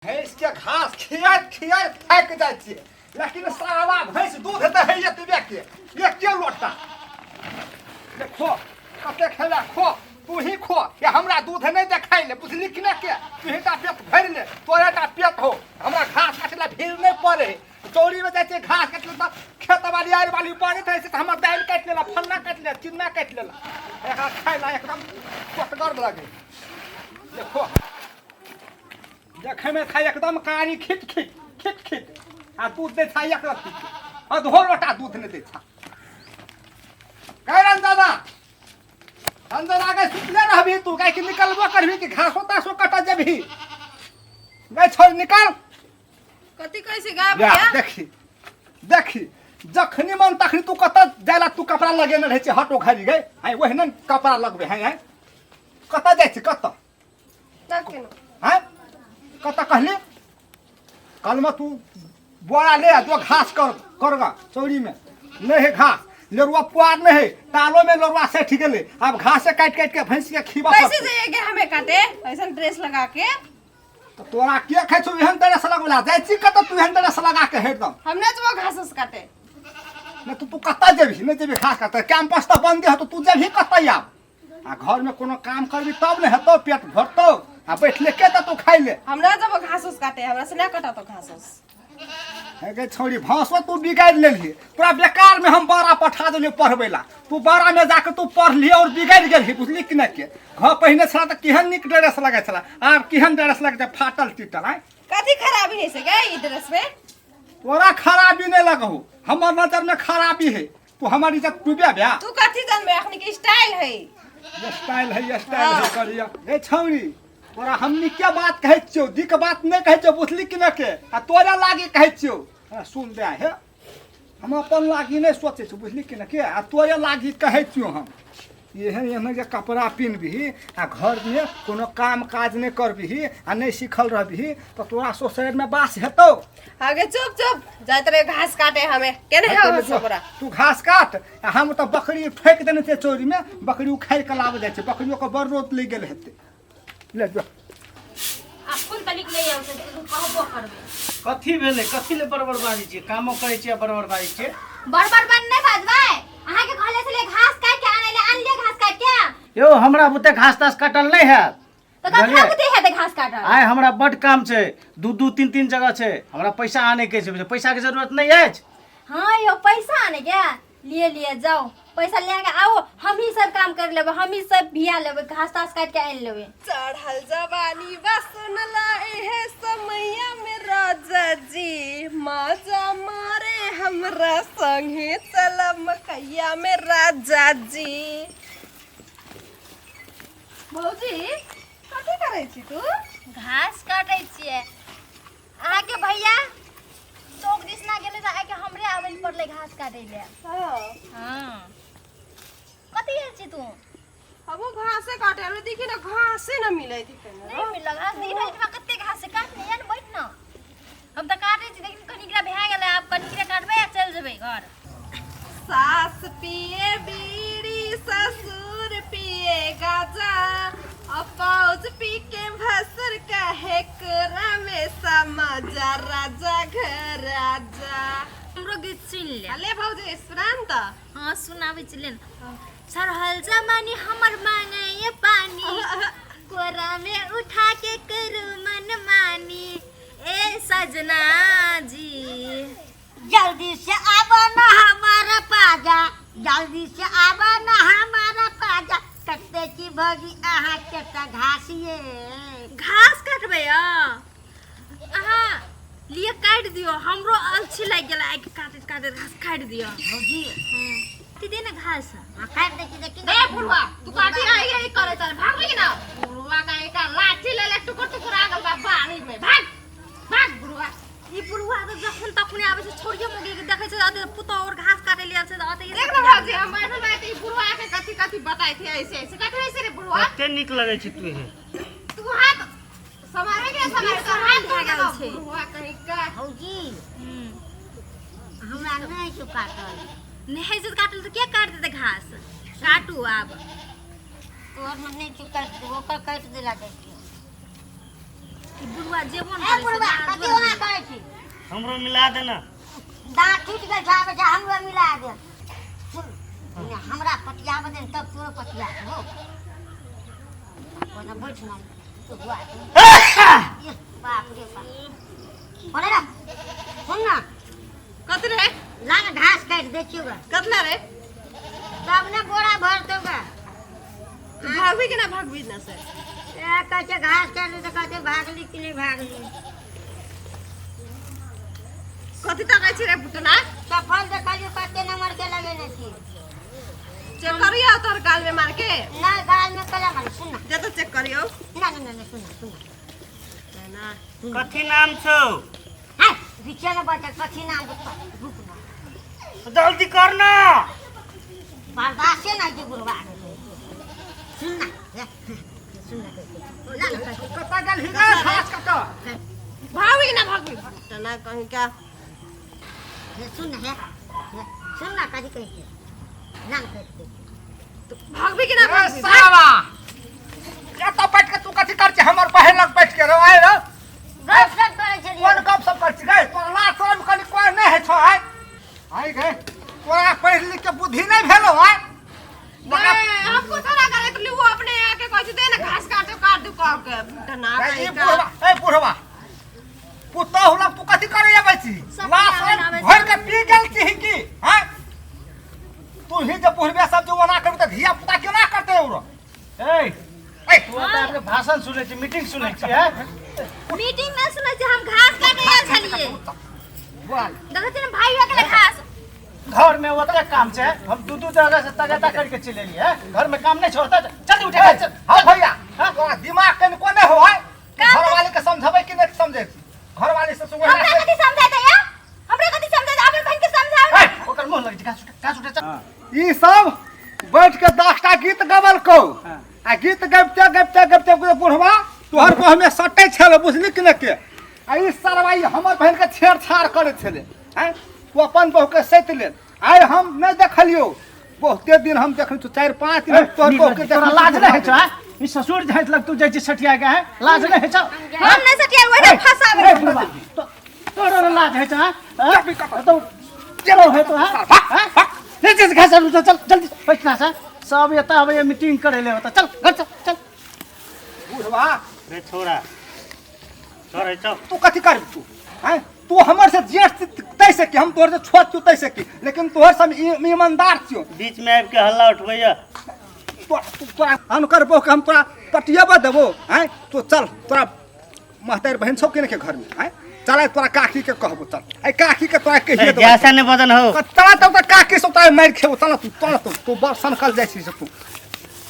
भैंस के घास खियाइत खियाइत थाकि जाइ छियै, लेकिन सारा भैंस दूध दै है एतबे के, एके लोटा। देखो कते खेला, खो तू ही खो, ये हमरा दूध नहीं देखाइ ले, बुझली कि नहीं के? तू ही टा पेट भरि ले, तोरे टा पेट हो। हमरा घास काटे ला भीड़ नहीं पड़े है। चौरी में जाइ छियै घास काटि ले तऽ खेत वाली आरि वाली पड़ैत रहै छै तऽ हमर दालि काटि लेला, फल्ला काटि लेला, चिन्ना काटि लेला। एकरा खाइ ला एकदम चोटगर लगै। देखो देखैमे छै एकदम कारी खिट खिट खिट खिट, आ दूध दै छै एक रत्ती, अधो लोटा दूध नहि दै छै। गै रंजना, रंजना गै, सुतले रहबही तू गाय कि निकलबो करबही कि घासो तासो कटऽ जेबही? गै छोड़, निकल। कथी कहै छै गाय या, भैया? देखी देखी, जखनी मन तखनी तू कतऽ जाय ला तू कपड़ा लगेने रहै छै हटो घड़ी गै। आइ ओहिने कपड़ा लगबै है। आइ कतऽ जाइ छी, कतऽ? ना केनो। हैं, कतऽ कहली? कलमे तू बोरा ले आ, जो घास कर करगा। चौरी में नहीं है घास, लेरुआ पुआर नहीं है, तालो में लेरुआ सठि गेलै। आब घासे काटि काटि के भैंस के खीबऽ कैसे पड़तै। जाइए हमें काटे ऐसा ड्रेस लगा के? तऽ तोरा के खाइ छौ एहन ड्रेस लगबला? जाइ छी कतऽ तू एहन ड्रेस लगा के हरदम? हम ना जबो घास उस काटे। नहि तऽ तू कतऽ जेबही? नहि जेबही घास काटे? कैंपस तऽ बंदे हतो, तू जेबही कतऽ आब? आ घरमे कोनो काम करबी तब ने हेतौ, पेट भरतौ। आ बैठले के तऽ तू खाइ ले। हमरा जब घास उस काटे, हमरा से ना कटा तो घास उस। हे गे छौड़ी, भाँसो तू बिगाड़ि लेलही। तोरा बेकारमे हम बड़ा पठा देलियौ पढ़बै ला, तू बड़ामे जाके तू पढ़लिही और बिगाड़ि गेलही, बुझली कि नहि के? घर पहिने छला तऽ केहन नीक ड्रेस लगै छला, आब केहन ड्रेस लगै छै, फाटल टीटल। आँय, कथी खराबी है से गे ई ड्रेस में? तोरा खराबी नहि लगहु, हमर नजरमे खराबी है। तू हमर इज्जत डूबे बे। तू कथी जानबे, अखनी के स्टाइल है। स्टाइल है, स्टाइल है करिया। ए छौड़ी, तोरा हमनी के बात कहै छियौ, दिक बात नहि कहै छियौ, बुझली कि नहि के? आ तोरा लागी कहै छियौ। सुन दे हे, हम अपन लागी नहि सोचै छियौ, बुझली कि नहि के? आ तोरे लागी कहै छियौ हम। एहन एहन जे कपड़ा पिन्हबिही आ घरमे कोनो काम काज नहि करबिही आ नहि सीखल रहबिही तऽ तोरा सोसाइटीमे बास हेतौ? आगे चुप चुप जाइत रहे घास काटे हमें केने है जो, सबरा। तू घास काट आ हम तऽ बकरी फेंक देने छियै चोरीमे, बकरी उखाड़ि कऽ लाबऽ जाइ छै। बकरियोके बड़ रोद लागि गेल हेतै, ले जो। अखन तनिक नहि आबै छै, तू कहबो करबै। कथी भेलै? कथी ले बड़बड़ बाजै छियै? कामो करै छियै आ बड़बड़ बाजै छियै। बड़बड़ बन नहि बाजबै। अहाँके कहले छलियै घास काटि के आनै ले, आनलियै घास काटि के? यौ, हमरा बुते घास तास काटल नहि हैत। तऽ ककरा बुझलियै? बुते हेतै घास काटल? आइ हमरा बड्ड काम छै, दू दू तीन तीन जगह छै, हमरा पैसा आनै के छै। पैसा के जरूरत नहि अछि? हाँ यौ, पैसा आने के लिए लिए जाओ, पैसा ले के आओ, हम ही सब काम कर लेबै, हम ही सब भिया लेबै, घास तास काटि के आनि लेबै। चढ़ल जवानी बा सुनला एहे समैया में राजा जी, मजा मारे हमरा संगे चल मकैया में राजा जी। भौजी, कथी करै छी तू? घास काटै छियै। अहाँके भैया चौक दिस ना गेलै तऽ आइके हमरे आबै लए पड़लै घास काटै लए। हाँ। हाँ, कथी गेल छी तू? हमहूँ घासे काटे आलो, देखी ना घासे ना मिलै थी केने। नहीं मिलल घास? देखी ना, एहिठमा कते घास छै, काट ने, या ने बैठ ना। हम तऽ काटै छी, लेकिन कनिकरा भए गेलै, आब कनिकरा काटबै आ चलि जेबै घर। सास पिए बीड़ी, ससुर पिए गाजा, अपाउज पी के भसुर कहे कोरा में समझा राजा घर आजा। हमरो गीत सुनि ले। अले भौजी, सुनान त। हाँ, सुनाबै छी, ले ने। चढ़ल जमानी हमर मांगे ये पानी, कोरा में उठा के करू मनमानी, ए सजना जी। जल्दी से आबो ना हमारा पाजा, जल्दी से आबो ना हमारा पाजा, कटते की भगी अहाँ के त घासिए। घास काटबै अहाँ लिए काटि दियौ, हमरो अलछी लागि गेल आइ काटैत काटैत, घास काटि दियौ। भौजी। काटि दे ने घास। हाँ, काटि दै छी, देखी। ए बुढ़वा, तू काटी आई आई करे चल भाग ना बुढ़वा का एक लाठी ले ले, टुकुर टुकुर आ गेल बा बाड़ी में, भाग भाग बुढ़वा। ई बुढ़वा तऽ जखन तखने आबै छै, छोड़िए मोगी के देखै छै अते पुतोह और घास काटै लेल छै तऽ अते। देख ना भौजी, हम बैठल बाटी, ई बुढ़वा के कथी कथी बताई थे, ऐसे ऐसे कथी ऐसे रे बुढ़वा? कते नीक लगै छै तू हे। तू हाथ समारे के समारे तो हाथ भए गेल तोड़ छै। बुढ़वा कहीं का। भौजी, हमरा नहि छौ काटल। नहि छै काटल तऽ के काटि देतै घास? काटू आब। तोहर में नहि छौ काटि, ओकर काटि देला जाइ छै। ई बुढ़वा जेबो न ए करै छै, बुढ़वा लाज कथी बड़ ओना करै छी हमरो मिला देना। दाँत टूटि गेल छै, आबै छै हमरो मिला दे। सुन ने, हमरा पटियाबै दे ने, तब तोरो पटिया हो। ओना बैठ ना तो हुआ। ये बाप रे बाप, बोले ना, सुन ना। कथी रे? लाग घास काटि दै छियौ गा। कतला रे? तब ने बोरा भरतौ गा। तू भागबी कि ना भागबी ना से? ए कहै छै घास काटि दे, तऽ कहै छै भागली कि नहि भागली। कथी तकै छी रे पुटना? चप्पल देखलियौ कते नंबर के लगेने छी। चेक करियो तोहर गाल में मार के। ना, गाल में कला मार, सुन ना। दे तो चेक करियो। ना ना ना ना, सुन ना, सुन ना। ना। कथी नाम छौ? हाय, बीचे में बचल कथी नाम छौ? रुक ना। जल्दी कर ना। बर्दाश्त नहीं के बुढ़वा। सुन ना, हे, सुन ना, ला ना। कतऽ गेल ही रे घास कटऽ? भागबी कि ना भागबी पुटना कहीं क्या? हे, सुन ना, हे, हे, सुन ना, कथी कहै छै? नाम कहि दे। भागबी कि ना ए भागबी? साला, एतऽ बैठ के तू कथी कर छी? हमर बहिन लग बैठ के रह आइ रे। गप सप करै छलियै। कोन गप सब कर छी गै? तोरा लाज शरम कनि कोई नहि होइ छौ? आइ आइ गै, तोरा पढ़ि लिख के बुद्धि नहि भेलौ? आइ नहीं, हम कुछ ना करे तो वो अपने आके कहै छै दे ना घास काटो, काट दू कह के पुटना गै, ई कहीं का। बुढ़वा, ए बुढ़वा, पुतहु लग तू कथी करे अबै छी? सब लाज आबै शरम आबै। भरि के पी गेल छी की? आँय, तू ही जे बुढ़बे सब जे ओना करबी तऽ धिया पुता केना करतै औरो? ए ए तू ओतऽ आबिके भाषण सुनै छी, मीटिंग सुनै छी, हैं? मीटिंग न सुनै छी, हम घास काटे आयल छलियै। बोल। देखै छी ने भाई हो गेलै घास। घर में ओते काम छै, हम दू दू जगह से तगेदा करके चलि एलियै, हैं? घर में काम नहि छोड़ता, जल्दी उठे ए, चल। हाँ भैया, हाँ? तोरा दिमाग कनिको नहि हो है? काम घरवाली के समझबै कि नहि समझै छी? घरवाली से सुबह हमरा कथी समझाते या? हमरा कथी समझाते? अपन बहन के समझाओ ना। ओकर मुँह लग छै, घास उठे, घास उठे, चल। ई सब बैठ के 10टा गीत गबलकौ आ गीत गबिते गबिते गबिते गबिते बुढ़वा तोहर बह में सटै छलै, बुझली कि नहि के? आ ई सरवा ई हमर बहिन के छेड़छाड़ करै छलै। आँय, तू अपन बहू के सैत लेल। आइ हम नहि देखलियौ, बहुते दिन हम देखने छियौ, 4-5 दिन हम तोहर बहू के तोरा देखने लाज छियौ। नहि होइ छौ, हैं? ई ससुर जाइत लग तू जाइ छी सठिया के, हैं? लाज नहि होइ छौ? हम नहीं सटिया, वही फंसाबे। ए बुढ़वा, तोरा ने लाज होइ छौ, हैं? हैं? तो चलो है तो, हैं? हैं? नीचे से घास चल, चल जल्दी बैठना से सब एतऽ आबैया मीटिंग करै ले ओतऽ, चल घर चल, चल। बुढ़वा रे छोरा, छोरा चल। तू कथी करबी तू? आँय, तू हमर से ज्येष्ठ तै से कि हम तोहर से छोट छियौ तै से कि, लेकिन तोहर से हम ईमानदार छियौ। बीच में आबि के हल्ला उठबैया। तोरा अनकर बहू के हम तोरा पटियेबा देबो? आँय, तू चल, तोरा महतारी बहिन छौ कि नहि के घर में? आँय, चल, आइ तोरा काकी के कहबो, चल आइ काकी के तोरा कहिए देबो। जैसा ने बदन हो। चल तब तऽ काकी से तोरा मारि खेबो। चल तू, चल तू, तू बड़ सनकल जाइ छी से तू।